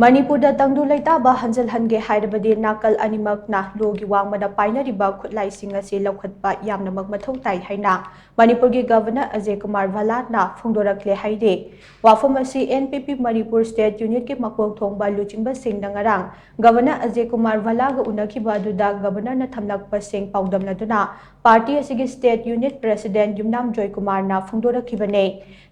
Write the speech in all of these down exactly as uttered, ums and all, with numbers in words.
ꯃꯅꯤꯄꯨꯔꯗ ꯇꯪꯗꯨ ꯂꯩꯇꯥꯕ ꯍꯟꯖꯤꯜꯍꯟꯒꯦ ꯍꯥꯏꯔꯕꯗꯤ ꯅꯥꯀꯜ ꯑꯅꯤꯃꯛꯅ ꯂꯣꯒꯤ ꯋꯥꯡꯃꯗ ꯄꯥꯏꯅꯔꯤꯕ ꯈꯨꯠꯂꯥꯏꯁꯤꯡ ꯑꯁꯤ ꯂꯧꯈꯠꯄ ꯌꯥꯝꯅꯃꯛ ꯃꯊꯧ ꯇꯥꯏ ꯍꯥꯏꯅ ꯃꯅꯤꯄꯨꯔꯒꯤ ꯒꯕꯔꯅꯔ ꯑꯖꯌ ꯀꯨꯃꯥꯔ ꯚꯜꯂꯥꯅ ꯐꯣꯡꯗꯣꯔꯛꯂꯦ ꯍꯥꯏꯔꯤ꯫ ꯋꯥꯐꯝ ꯑꯁꯤ ꯑꯦꯟ ꯄꯤ ꯄꯤ ꯃꯅꯤꯄꯨꯔ ꯁ꯭ꯇꯦꯠ ꯌꯨꯅꯤꯠꯀꯤ ꯃꯀꯣꯛ ꯊꯣꯡꯕ ꯂꯨꯆꯤꯡꯕꯁꯤꯡꯅ ꯉꯔꯥꯡ ꯒꯕꯔꯅꯔ ꯑꯖꯌ ꯀꯨꯃꯥꯔ ꯚꯜꯂꯥꯒ ꯎꯅꯈꯤꯕ ꯑꯗꯨꯗ ꯒꯕꯔꯅꯔꯅ ꯊꯝꯂꯛꯄꯁꯤꯡ ꯄꯥꯎꯗꯝꯅꯗꯨꯅ ꯄꯥꯔꯇꯤ ꯑꯁꯤꯒꯤ ꯁ꯭ꯇꯦꯠ ꯌꯨꯅꯤꯠ ꯄ꯭ꯔꯦꯁꯤꯗꯦꯟꯠ ꯌꯨꯝꯅꯥꯝ ꯖꯣꯏꯀꯨꯃꯥꯔꯅ ꯐꯣꯡꯗꯣꯔꯛꯈꯤꯕꯅꯤ꯫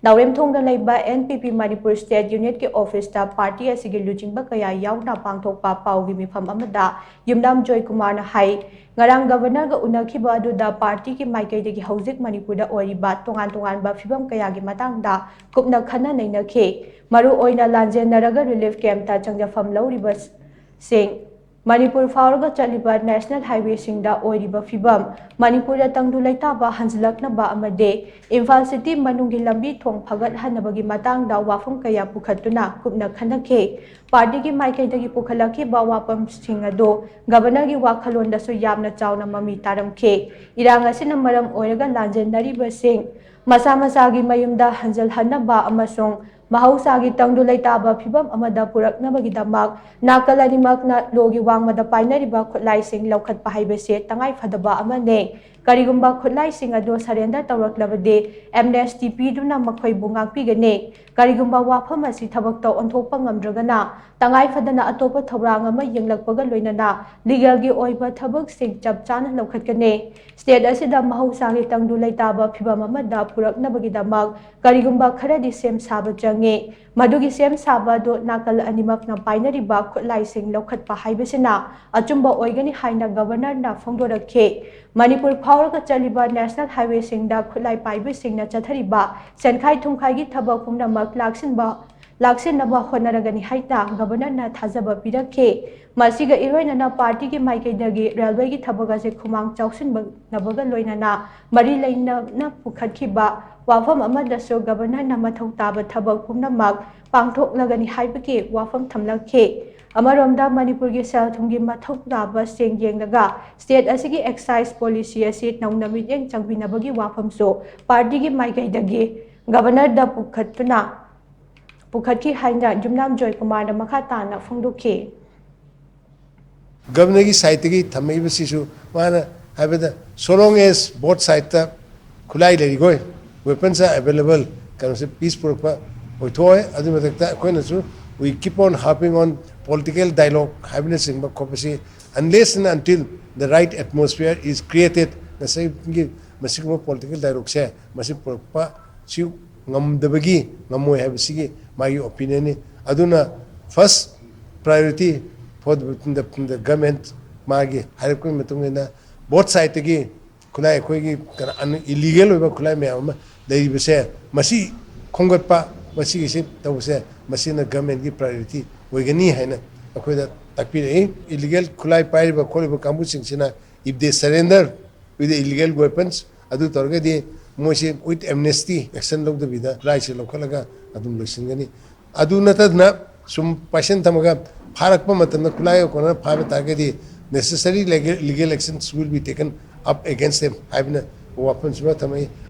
ꯅꯥꯎꯔꯦꯝꯊꯣꯡꯗ ꯂꯩꯕ ꯑꯦꯟ ꯄꯤ ꯄꯤ ꯃꯅꯤꯄꯨꯔ ꯁ꯭ꯇꯦꯠ ꯌꯨꯅꯤꯠꯀꯤ ꯑꯣꯐꯤꯁꯇ ꯄꯥꯔꯇꯤ ꯑꯁꯤꯒꯤ ꯂꯨꯆꯤꯡꯕ ꯀꯌꯥ ꯌꯥꯎꯅ ꯄꯥꯡꯊꯣꯛꯄ ꯄꯥꯎꯒꯤ ꯃꯤꯐꯝ ꯑꯃꯗ ꯌꯨꯝꯅꯥꯝ ꯖꯣꯏꯀꯨꯃꯥꯔꯅ ꯍꯥꯏ, ꯉꯔꯥꯡ ꯒꯕꯔꯅꯔꯒ ꯎꯅꯈꯤꯕ ꯑꯗꯨꯗ ꯄꯥꯔꯇꯤꯒꯤ ꯃꯥꯏꯀꯩꯗꯒꯤ ꯍꯧꯖꯤꯛ ꯃꯅꯤꯄꯨꯔꯗ ꯑꯣꯏꯔꯤꯕ ꯇꯣꯉꯥꯟ ꯇꯣꯉꯥꯟꯕ ꯐꯤꯚꯝ ꯀꯌꯥꯒꯤ ꯃꯇꯥꯡꯗ ꯀꯨꯞꯅ ꯈꯟꯅ ꯅꯩꯅꯈꯤ꯫ ꯃꯔꯨ ꯑꯣꯏꯅ ꯂꯥꯟꯖꯦꯟꯅꯔꯒ ꯔꯤꯂꯤꯐ ꯀꯦꯝꯞꯇ ꯆꯪꯖꯐꯝ ꯂꯧꯔꯤꯕꯁꯤꯡ, ꯃꯅꯤꯄꯨꯔ ꯐꯥꯎꯔꯒ ꯆꯠꯂꯤꯕ ꯅꯦꯁꯅꯦꯜ ꯍꯥꯏꯋꯦꯁꯤꯡꯗ ꯑꯣꯏꯔꯤꯕ ꯐꯤꯚꯝ, ꯃꯅꯤꯄꯨꯔꯗ ꯇꯪꯗꯨ ꯂꯩꯇꯥꯕ ꯍꯟꯖꯤꯜꯂꯛꯅꯕ ꯑꯃꯗꯤ ꯏꯝꯐꯥꯜ ꯁꯤꯇꯤ ꯃꯅꯨꯡꯒꯤ ꯂꯝꯕꯤ ꯊꯣꯡ ꯐꯒꯠꯍꯟꯅꯕꯒꯤ ꯃꯇꯥꯡꯗ ꯋꯥꯐꯝ ꯀꯌꯥ ꯄꯨꯈꯠꯇꯨꯅ ꯀꯨꯞꯅ ꯈꯟꯅꯈꯤ꯫ ꯄꯥꯔꯇꯤꯒꯤ ꯃꯥꯏꯀꯩꯗꯒꯤ ꯄꯨꯈꯠꯂꯛꯈꯤꯕ ꯋꯥꯐꯝꯁꯤꯡ ꯑꯗꯨ ꯒꯕꯔꯅꯔꯒꯤ ꯋꯥꯈꯜꯂꯣꯟꯗꯁꯨ ꯌꯥꯝꯅ ꯆꯥꯎꯅ ꯃꯃꯤ ꯇꯥꯔꯝꯈꯤ꯫ ꯏꯔꯥꯡ ꯑꯁꯤꯅ ꯃꯔꯝ ꯑꯣꯏꯔꯒ ꯂꯥꯟꯖꯦꯟꯅꯔꯤꯕꯁꯤꯡ ꯃꯁꯥ ꯃꯁꯥꯒꯤ ꯃꯌꯨꯝꯗ ꯍꯟꯖꯤꯜꯍꯟꯅꯕ ꯑꯃꯁꯨꯡ ꯃꯍꯧꯁꯥꯒꯤ ꯇꯪꯗꯨ ꯂꯩꯇꯥꯕ ꯐꯤꯚꯝ ꯑꯃꯗ ꯄꯨꯔꯛꯅꯕꯒꯤꯗꯃꯛ ꯅꯥꯀꯜ ꯑꯅꯤꯃꯛꯅ ꯂꯣꯒꯤ ꯋꯥꯡꯃꯗ ꯄꯥꯏꯅꯔꯤꯕ ꯈꯨꯠꯂꯥꯏꯁꯤꯡ ꯂꯧꯈꯠꯄ ꯍꯥꯏꯕꯁꯤ ꯇꯉꯥꯏꯐꯗꯕ ꯑꯃꯅꯤ꯫ ꯀꯔꯤꯒꯨꯝꯕ ꯈꯨꯠꯂꯥꯏꯁꯤꯡ ꯑꯗꯨ ꯁꯔꯦꯟꯗꯔ ꯇꯧꯔꯛꯂꯕꯗꯤ ꯑꯦꯝꯅꯦꯁꯇꯤ ꯄꯤꯗꯨꯅ ꯃꯈꯣꯏꯕꯨ ꯉꯥꯛꯄꯤꯒꯅꯤ꯫ ꯀꯔꯤꯒꯨꯝꯕ ꯋꯥꯐꯝ ꯑꯁꯤ ꯊꯕꯛꯇ ꯑꯣꯟꯊꯣꯛꯄ ꯉꯝꯗ꯭ꯔꯒꯅ ꯇꯉꯥꯏ ꯐꯗꯅ ꯑꯇꯣꯞꯄ ꯊꯧꯔꯥꯡ ꯑꯃ ꯌꯦꯡꯂꯛꯄꯒ ꯂꯣꯏꯅꯅ ꯂꯤꯒꯦꯜꯒꯤ ꯑꯣꯏꯕ ꯊꯕꯛꯁꯤꯡ ꯆꯞ ꯆꯥꯅ ꯂꯧꯈꯠꯀꯅꯤ꯫ ꯁ꯭ꯇꯦꯠ ꯑꯁꯤꯗ ꯃꯍꯧꯁꯥꯒꯤ ꯇꯪꯗꯨ ꯂꯩꯇꯥꯕ ꯐꯤꯚꯝ ꯑꯃꯗ ꯄꯨꯔꯛꯅꯕꯒꯤꯗꯃꯛ ꯀꯔꯤꯒꯨꯝꯕ ꯈꯔꯗꯤ ꯁꯦꯝ ꯁꯥꯕ ꯆꯪꯉꯤ꯫ ꯃꯗꯨꯒꯤ ꯁꯦꯝ ꯁꯥꯕ ꯑꯗꯨ ꯅꯥꯀꯜ ꯑꯅꯤꯃꯛꯅ ꯄꯥꯏꯅꯔꯤꯕ ꯈꯨꯠꯂꯥꯏꯁꯤꯡ ꯂꯧꯈꯠꯄ ꯍꯥꯏꯕꯁꯤꯅ ꯑꯆꯨꯝꯕ ꯑꯣꯏꯒꯅꯤ ꯍꯥꯏꯅ ꯒꯕꯔꯅꯔꯅ ꯐꯣꯡꯗꯣꯔꯛꯈꯤ꯫ ꯃꯅꯤꯄꯨꯔ ꯐꯥꯎꯔꯒ ꯆꯠꯂꯤꯕ ꯅꯦꯁꯅꯦꯜ ꯍꯥꯏꯋꯦꯁꯤꯡꯗ ꯈꯨꯠꯂꯥꯏ ꯄꯥꯏꯕꯁꯤꯡꯅ ꯆꯠꯊꯔꯤꯕ ꯁꯦꯟꯈꯥꯏ ꯊꯨꯝꯈꯥꯏꯒꯤ ꯊꯕꯛ ꯄꯨꯝꯅꯃꯛ ꯂꯥꯛꯁꯤꯟꯕ ꯂꯥꯛꯁꯤꯟꯅꯕ ꯍꯣꯠꯅꯔꯒꯅꯤ ꯍꯥꯏꯅ ꯒꯕꯔꯅꯔꯅ ꯊꯥꯖꯕ ꯄꯤꯔꯛꯈꯤ꯫ ꯃꯁꯤꯒ ꯏꯔꯣꯏꯅꯅ ꯄꯥꯔꯇꯤꯒꯤ ꯃꯥꯏꯀꯩꯗꯒꯤ ꯔꯦꯜꯋꯦꯒꯤ ꯊꯕꯛ ꯑꯁꯤ ꯈꯨꯃꯥꯡ ꯆꯥꯎꯁꯤꯟꯅꯕꯒ ꯂꯣꯏꯅꯅ ꯃꯔꯤ ꯂꯩꯅꯅ ꯄꯨꯈꯠꯈꯤꯕ ꯋꯥꯐꯝ ꯑꯃꯗꯁꯨ ꯒꯕꯔꯅꯔꯅ ꯃꯊꯧ ꯇꯥꯕ ꯊꯕꯛ ꯄꯨꯝꯅꯃꯛ ꯄꯥꯡꯊꯣꯛꯂꯒꯅꯤ ꯍꯥꯏꯕꯒꯤ ꯋꯥꯐꯝ ꯊꯝꯂꯛꯈꯤ꯫ ꯑꯃꯔꯣꯝꯗ ꯃꯅꯤꯄꯨꯔꯒꯤ ꯁꯦꯜ ꯊꯨꯝꯒꯤ ꯃꯊꯧ ꯇꯥꯕꯁꯤꯡ ꯌꯦꯡꯂꯒ ꯁ꯭ꯇꯦꯠ ꯑꯁꯤꯒꯤ ꯑꯦꯛꯁꯥꯏꯖ ꯄꯣꯂꯤꯁꯤ ꯑꯁꯤ ꯅꯧꯅ ꯃꯤꯠꯌꯦꯡ ꯆꯪꯕꯤꯅꯕꯒꯤ ꯋꯥꯐꯝꯁꯨ ꯄꯥꯔꯇꯤꯒꯤ ꯃꯥꯏꯀꯩꯗꯒꯤ ꯒꯕꯔꯅꯔꯗ ꯄꯨꯈꯠꯇꯨꯅ ꯄꯨꯈꯠꯈꯤ ꯍꯥꯏꯅ ꯌꯨꯝꯅꯥꯝ ꯖꯣꯏꯀꯨꯃꯥꯔꯅ ꯃꯈꯥ ꯇꯥꯅ ꯐꯣꯡꯗꯣꯛꯈꯤ꯫ ꯒꯕꯔꯅꯔꯒꯤ ꯁꯥꯏꯠꯇꯒꯤ ꯊꯝꯃꯛꯏꯕꯁꯤꯁꯨ ꯃꯥꯅ ꯍꯥꯏꯕꯗ, so long as both sideꯇ ꯈꯨꯠꯂꯥꯏ ꯂꯩꯔꯤꯈꯣꯏ, weapons are available, ꯀꯩꯅꯣꯁꯦ peace ꯄꯨꯔꯛꯄ ꯑꯣꯏꯊꯣꯛꯑꯣꯏ꯫ ꯑꯗꯨꯒꯤ ꯃꯊꯛꯇ ꯑꯩꯈꯣꯏꯅꯁꯨ we keep on harping on political dialogue ꯍꯥꯏꯕꯅꯆꯤꯡꯕ ꯈꯣꯠꯄꯁꯤ, unless and until the right atmosphere is created, ꯉꯁꯥꯏꯒꯤ ꯃꯁꯤꯒꯨꯝꯕ political dialogueꯁꯦ ꯃꯁꯤ ꯄꯨꯔꯛꯄ ꯁꯤ ꯉꯝꯗꯕꯒꯤ, ꯉꯝꯃꯣꯏ ꯍꯥꯏꯕꯁꯤꯒꯤ ꯃꯥꯒꯤ opinionꯅꯤ꯫ ꯑꯗꯨꯅ first priority for the, the, the government, ꯃꯥꯒꯤ ꯍꯥꯏꯔꯛꯄꯒꯤ ꯃꯇꯨꯡ ꯏꯟꯅ both sideꯇꯒꯤ ꯈꯨꯠꯂꯥꯏ ꯑꯩꯈꯣꯏꯒꯤ ꯀꯩꯅꯣ ꯑꯟ-, illegal ꯑꯣꯏꯕ ꯈꯨꯠꯂꯥꯏ ꯃꯌꯥꯝ ꯑꯃ ꯂꯩꯔꯤꯕꯁꯦ, ꯃꯁꯤ ꯈꯣꯝꯒꯠꯄ, ꯃꯁꯤꯒꯤꯁꯤ ꯇꯧꯕꯁꯦ, ꯃꯁꯤꯅ governmentꯀꯤ priority ꯑꯣꯏꯒꯅꯤ ꯍꯥꯏꯅ ꯑꯩꯈꯣꯏꯗ ꯇꯥꯛꯄꯤꯔꯛꯏ꯫ Illegal ꯈꯨꯠꯂꯥꯏ ꯄꯥꯏꯔꯤꯕ ꯈꯣꯠꯂꯤꯕ ꯀꯥꯡꯕꯨꯁꯤꯡꯁꯤꯅ, if they surrender with the illegal weapons, ꯑꯗꯨ ꯇꯧꯔꯒꯗꯤ ꯃꯣꯏꯁꯤ with amnesty action ꯂꯧꯗꯕꯤꯗ ꯈꯨꯠꯂꯥꯏꯁꯤ ꯂꯧꯈꯠꯂꯒ ꯑꯗꯨꯝ ꯂꯣꯏꯁꯤꯟꯒꯅꯤ꯫ ꯑꯗꯨ ꯅꯠꯇꯗꯅ ꯁꯨꯝ ꯄꯥꯏꯁꯟ ꯊꯝꯃꯒ ꯐꯥꯔꯛꯄ ꯃꯇꯝꯗ ꯈꯨꯠꯂꯥꯏꯒ ꯀꯣꯟꯅꯅ ꯐꯥꯕ ꯇꯥꯔꯒꯗꯤ necessary legal, legal actions will be taken up against them ꯍꯥꯏꯕꯅ ꯋꯥꯐꯝꯁꯤꯃ ꯊꯝꯃꯛꯏ꯫